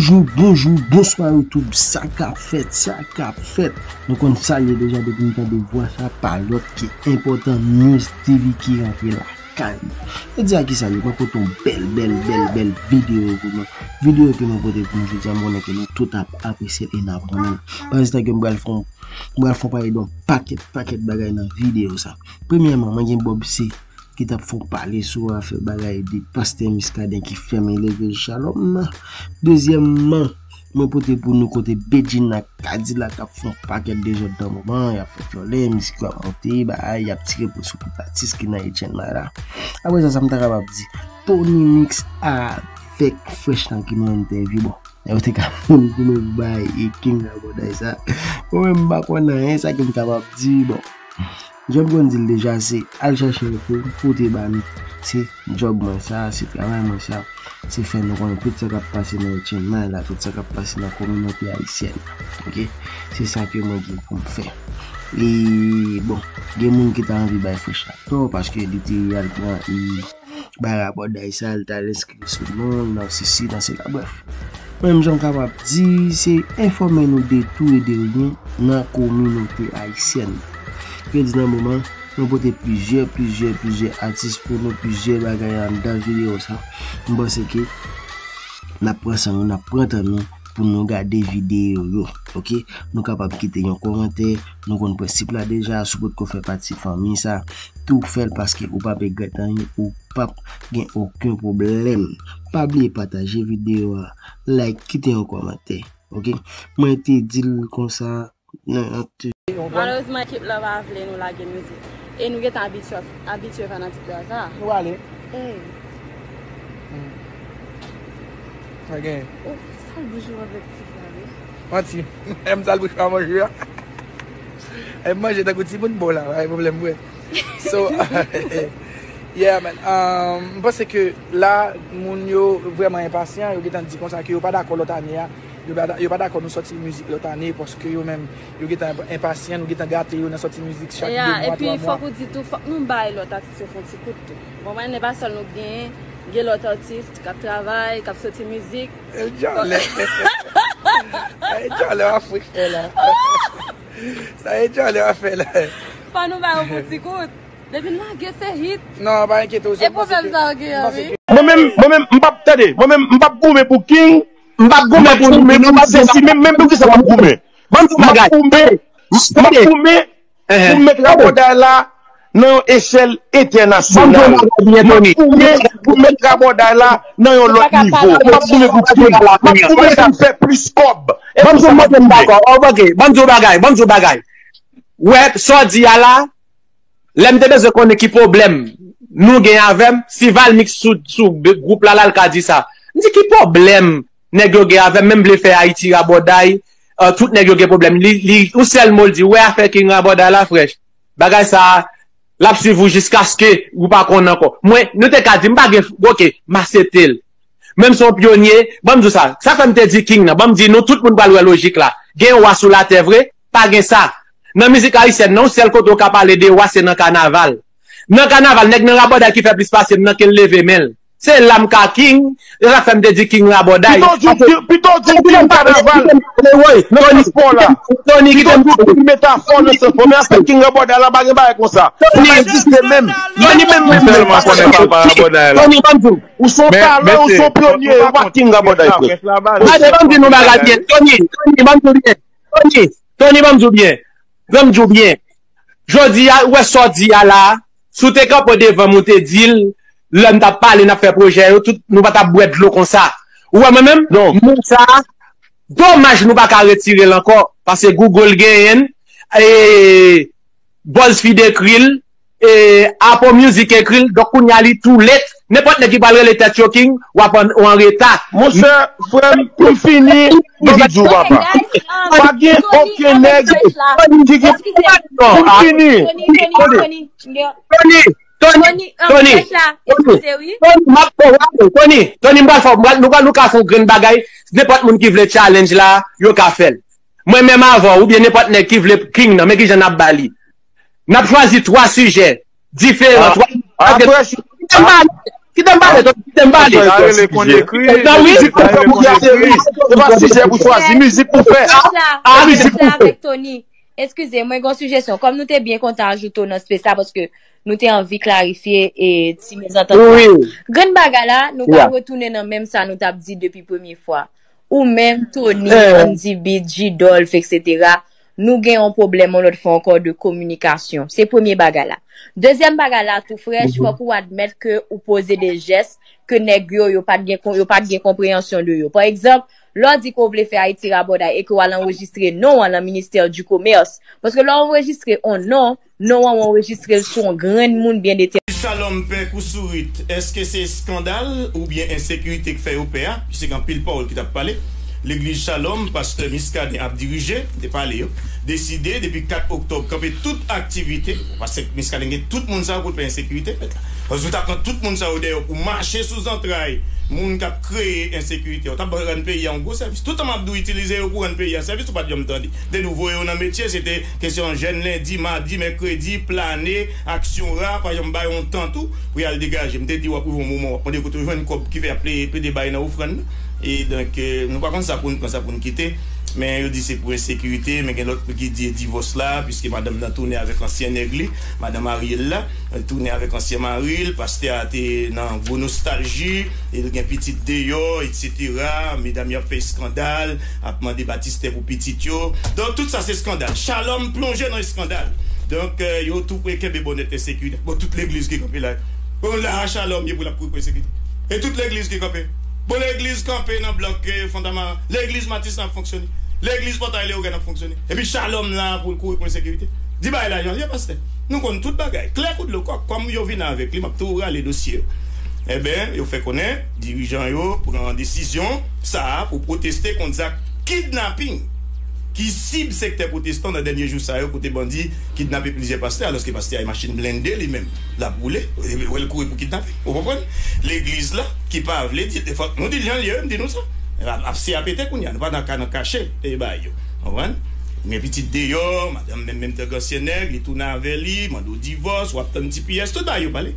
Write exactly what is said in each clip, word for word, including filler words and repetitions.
Bonjou, bonjou, bonswa YouTube, sa k ap fèt, sa k ap fèt. Nou konn sa l ye deja, depi n tande vwa sa, pa lòt ke Enpòtan News T V ki rantre lakay nou. Jodi a ki sa l ye, mwen pote yon bèl, bèl, bèl, bèl videyo pou nou. Videyo ke mwen pote pou nou jodi a, mwen konnen ke nou tout ap apresye l e n ap renmen l. Pa ezite ke m pral fè yon, m pral fè yon pale de yon pakèt, pakèt bagay nan videyo sa. Premyèman, mwen gen Bob C ki t ap fè yon pale sou afè bagay de pastè Muscadin ki fèmen legliz Shalom. Dezyèmman, mwen pote pou nou kote Bedjine ak Kadilak ap fè yon pakèt dezòd nan moman, y ap fè vyole, mizik yo ap monte, bagay, y ap tire pou sou tout atis ki nan Etienne May la. Apre sa, sa m ta kapab di, Tony Mix avèk Fresh lan ki nan entèvyou, bon, yo te ka moun pou nou bay e King Rabòday sa. Mwen menm, m pa konn anyen, sa ke m kapab di, bon. Jan m konn di l deja, se al chache enfo, pote ba nou. Se djòb mwen sa, se travay mwen sa. Se fè nou konnen tout sa k ap pase nan Etienne May la, tout sa k ap pase nan kominote ayisyèn. Oke? Se sa ke mwen gen pou m fè. E, bon, gen moun ki ta anvi bay Fresh la tò, paske li te al pran, e, bay Rabòday sa, li t al enskri sou non l nan sesi, nan sela, brèf. Mwen menm, jan m kapab di, se enfòme nou de tou e de ryen nan kominote ayisyèn. Jodi nan moman, mwen pote plizyè, plizyè, plizyè atis pou nou, plizyè bagay anndan videyo sa. M panse ke n ap pran san nou, n ap pran tan nou pou nou gade videyo yo, oke? Nou kapab kite yon kòmantè, nou konn prensip la deja, si w potko fè pati fanmi sa, tou fè l paske ou p ap regrèt anyen, ou p ap gen okenn pwoblèm. Pa bliye pataje videyo a, like, kite yon kòmantè, oke? Mwen te di l konsa, nan, nan, te Malerezman, ekip la pa vle nou lage mizik. E nou gentan abitye, abitye fanatik la sa. Nou ale. Ey. Hmm. Sa gen. Ou sal bouch ou avèk tit la, wi. Manti. M sal bouch pa manje a. M manje tankou timoun bon la, pa gen pwoblèm vre. So, yeah, man. Um, m panse ke la, moun yo vrèman enpasyan, yo gentan di konsa ke yo pa dakò lòt ane a. Yo pa, yo pa dakò nou sòti mizik lòt ane, paske yo menm, yo gentan enpasyan, nou gentan gate yo nan sòti mizik chak de mwa, twa mwa. Epi fòk ou di tou, fòk nou bay lòt atis yo fè yon ti kout tou. Bon, mwen, se pa sèl nou k genyen, gen lòt atis k ap travay, k ap sòti mizik. E djalè. E djalè w ap fè la. Sa e djalè w ap fè la. Fò nou bay yon bon ti kout. Depi n lage se hit. Non, pa enkyete w, se. E pwoblèm sa yo genyen, wi. Mwen menm, mwen menm, m p ap, tande, mwen menm, m p ap goumen pou King, m p ap goumen pou, m p ap goumen pou sesi, menm, menm poukisa m ap goumen. Ban m di w bagay. M ap goumen, m ap goumen pou m met Rabòday la nan yon echèl entènasyonal. M ap goumen pou m met Rabòday la nan yon lòt nivo. M p ap goumen pou King. M ap goumen pou m fè plis kòb. E konsa m ap goumen. Ban m di w bagay, ban m di w bagay. Wè, sa w di a la, lè m te bezwen konnen ki pwoblèm nou gen avè m, si Valmix sou, sou gwoup la, l al ka di sa. M di, ki pwoblèm nèg yo gen avè m, menm vle fè Ayiti rabòday, eh, tout nèg yo gen pwoblèm. Li, li, yon sèl mo l di, wè afè King rabòday la, Fresh. Bagay sa a, l ap swiv ou jiskaske ou pa konn ankò. Mwen, nou te ka di, m pa gen, oke, m aksepte l. Menm si w yon pyonye, ban m di w sa, sa fè m te di King nan, ban m di nou, tout moun pral wè lojik la. Gen yon wa sou latè vre? Pa gen sa. Nan mizik ayisyèn nan, yon sèl kote w ka pale de wa, se nan kanaval. Nan kanaval, nèg nan rabòday ki fè plis pase m nan ke l leve men l. Se la m ka King, e sa fè m te di King rabòday. Pito w di, pito w di King kanaval nan transpò la. Pito w di King metafò nan transpò, men afè King rabòday la pa gen bagay konsa. Sa pa egziste menm. Tony, menm, menm, menm. Tony, ban m di w. Ou se yon talan, ou se yon pyonye, ou pa King rabòday, frè. Gade, ban m di nou bagay byen. Tony, Tony, ban m di w byen. Tony, Tony, ban m di w byen. Ban m di w byen. Jodi a, ou wè sa w di a la, si w te kanpe devan m, ou te di l, lè n t ap pale, n ap fè pwojè yo, tout, nou pa t ap bwè dlo konsa. Ou wè mwen menm? Non. Mo sa, domaj nou pa ka retire l ankò, paske Google genyen l, e, BuzzFeed ekri l, e, Apple Music ekri l, donk kounye a li too late. Nenpòt nèg ki pral rele tèt yo King, w ap an, w an reta. Monchè, frè m, pou m fini, m vin di w, papa. Pa gen okenn nèg ki gen, pou m fini. Tony, Tony, Tony, Tony, Tony, Tony, m ap fè w, Tony, Tony, m pral fè w, m pral, nou pral, nou ka fè yon grenn bagay, nenpòt moun ki vle challenge la, yo ka fè l. Mwen menm avè w, oubyen nenpòt nèg ki vle King nan, men kijan n ap ba li. N ap chwazi twa sijè diferan, twa, apre, Kite m pale, Tony, kite m pale. Sa rele konn ekri. Nan mizik pou fè, pou fè. Se pa sijè pou chwazi, mizik pou fè. Sa, sa, sa avèk Tony. Eskize, mwen gen yon sijesyon. Kòm nou te byen kontan ajoute w nan space la, paske nou te anvi klarifye e ti mezantant la. Grenn bagay la, nou pral retounen nan menm sa nou t ap di depi premye fwa. Ou menm, Tony, Andy B, G Dolph, etsetera, nou gen yon pwoblèm yon lòt fwa ankò de kominikasyon. Se premye bagay la. Dezyèm bagay la, tou frèch, fòk ou admèt ke ou poze de jès ke nèg yo, yo pa t gen, yo pa t gen konpreyansyon de yo. Pa egzanp, lè w di ke w vle fè Ayiti rabòday e ke w al anrejistre non w nan ministè di komès, paske lè w anrejistre yon non, non an w anrejistre l sou yon grenn moun byen detèmine. Shalom pè Kousourit, èske se eskandal oubyen ensekirite k fè yo pè a? Piske gen anpil pawòl ki t ap pale. Legliz Shalom, pastè Miskaden ap dirije, te pale yo, deside depi kat oktòb kanpe tout aktivite. Pastè Miskaden gen tout moun sa yo pou l pè ensekirite, mèt la. Paske ou ta pran tout moun sa yo dèyè pou mache sou zantray moun k ap kreye ensekirite. Ou t ap rann peyi a yon gwo sèvis. Toutan m ap di w itilize yo pou rann peyi a sèvis, ou pa t janm tande. Depi nou voye yo nan metye, se te kesyon jèn lendi, madi, mèkredi, plane, aksyon ra, pa janm bay yon tan tou pou y al degaje. M te di w ap rive yon moman w ap mande kote w jwenn kòb ki fè y ap plede bay nan ofrann nan. E donk, nou pa konn sa pou n pran, sa pou n kite. Men yo di se pou ensekirite, men gen lòt ki di e divòs la, piske madanm nan tounen avèk ansyen nèg li, madanm Ariel la, tounen avèk ansyen mari l, pastè a te nan gwo nostalji, e l gen pitit deyò, etsetera. Medam yo ap fè eskandal, ap mande batistè pou pitit yo. Donk, tout sa se eskandal. Shalom plonje nan eskandal. Donk, yo tou pre kenbe bonnèt ensekirite. Bon, tout legliz ki kanpe la. Bon, la a Shalom ye pou l ap kouri pou ensekirite. E tout legliz ki kanpe. Bon, legliz kanpe nan blòk Fontamara. Legliz Matis lan ap fonksyone. Legliz Pòtay Leyogàn ap fonksyone. Epi Shalom la pou l kouri pou ensekirite. Di bagay la jan l ye, pastè. Nou konn tout bagay. Klè kou dlo kòk. Kòm yo vin avèk li, m ap tou rale dosye yo. Enben, yo fè konnen dirijan yo pran desizyon sa a pou pwoteste kont zak kidnaping ki sib sektè pwotestan nan dènye jou sa yo, kote bandi kidnape plizyè pastè, alòske pastè a e machin blende li menm l ap woule, wè l kouri pou kidnape. Ou konprann? Legliz la ki pa vle di, fòk nou di l jan l ye, m di nou sa. Ap se a pete kounye a, nou pa nan ka nan kache e bagay yo. Konprann? Gen pitit deyò, madanm menm menm tank ansyen nèg, li tounen avè li, mande w divòs, w ap tann ti pyès, tout bagay yo pale.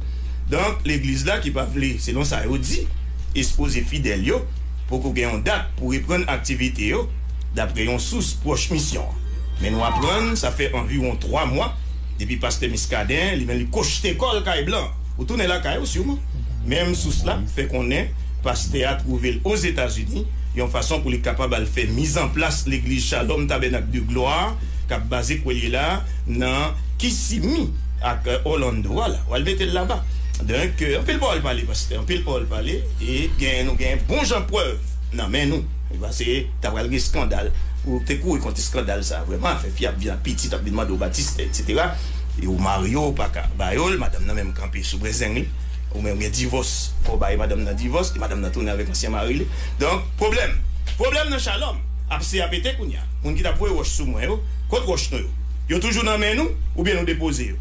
Donk, legliz la ki pa vle, selon sa yo di, ekspoze fidèl yo, poko gen yon dat pou reprann aktivite yo, dapre yon sous pwòch misyon an. Men nou aprann, sa fè anviwon twa mwa, depi pastè Miskaden, li menm li kochte kò l kay blan. Ou tounen lakay ou siman. Menm sous la fè konnen pastè a twouve l Ozetazini, yon fason pou li kapab al fè mizanplas legliz Shalom Tabènak de Glwa k ap baze kwè l ye la nan Kissimmee ak Orlando. Vwala, w al mete l laba. Donk, anpil pawòl pale, pastè, anpil pawòl pale, e gen, nou gen bon jan prèv nan men nou. Pase ta pral gen eskandal, ou te kouri kont eskandal sa, vrèman, afè fi ap vin ap pitit, ap vin mande w batistè, etsetera. E ou marye, ou pa ka ba yo l, madanm nan menm kanpe sou brezeng li. Ou menm gen divòs, fò w bay madanm nan divòs, e madanm nan tounen avèk ansyen mari li. Donk, pwoblèm. Pwoblèm nan Shalom ap se a pete kounye a. Moun ki t ap voye wòch sou mwen yo, kot wòch nou yo? Yo toujou nan men nou, oubyen nou depoze yo?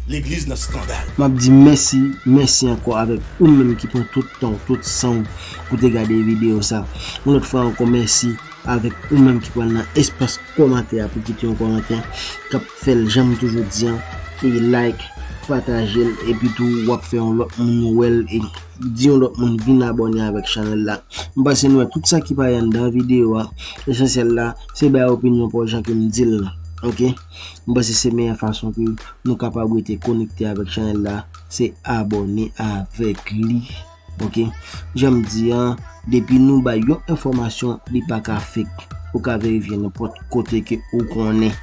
Legliz nan eskandal. M ap di mèsi, mèsi ankò avèk ou menm ki pran tout tan w, tout san w pou te gade videyo sa. Yon lòt fwa ankò, mèsi avèk ou menm ki pral nan espas kòmantè a pou kite yon kòmantè k ap fè l, jan m toujou di an, e like, pataje l, epi tou w ap fè yon lòt moun wè l, e di yon lòt moun vin abòne avèk chanèl la. M panse nou wè tout sa ki pa ye anndan videyo a. Esansyèl la, se bay opinyon pa w jan ke m di l lan. Oke? M panse se meyè fason ke nou kapab rete konekte avèk chanèl la, se abòne avèk li. Oke? Jan m di an, depi nou bay yon enfòmasyon, li pa ka fake. Ou ka verifye nenpòt kote ke ou konnen.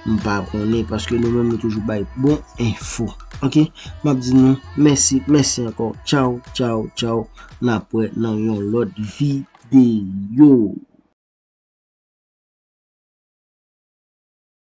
M pa konnen, paske nou menm nou toujou bay bon enfo. Oke? M ap di nou mèsi, mèsi ankò. Tchaw, tchaw, tchaw. N ap wè nan yon lòt videyo.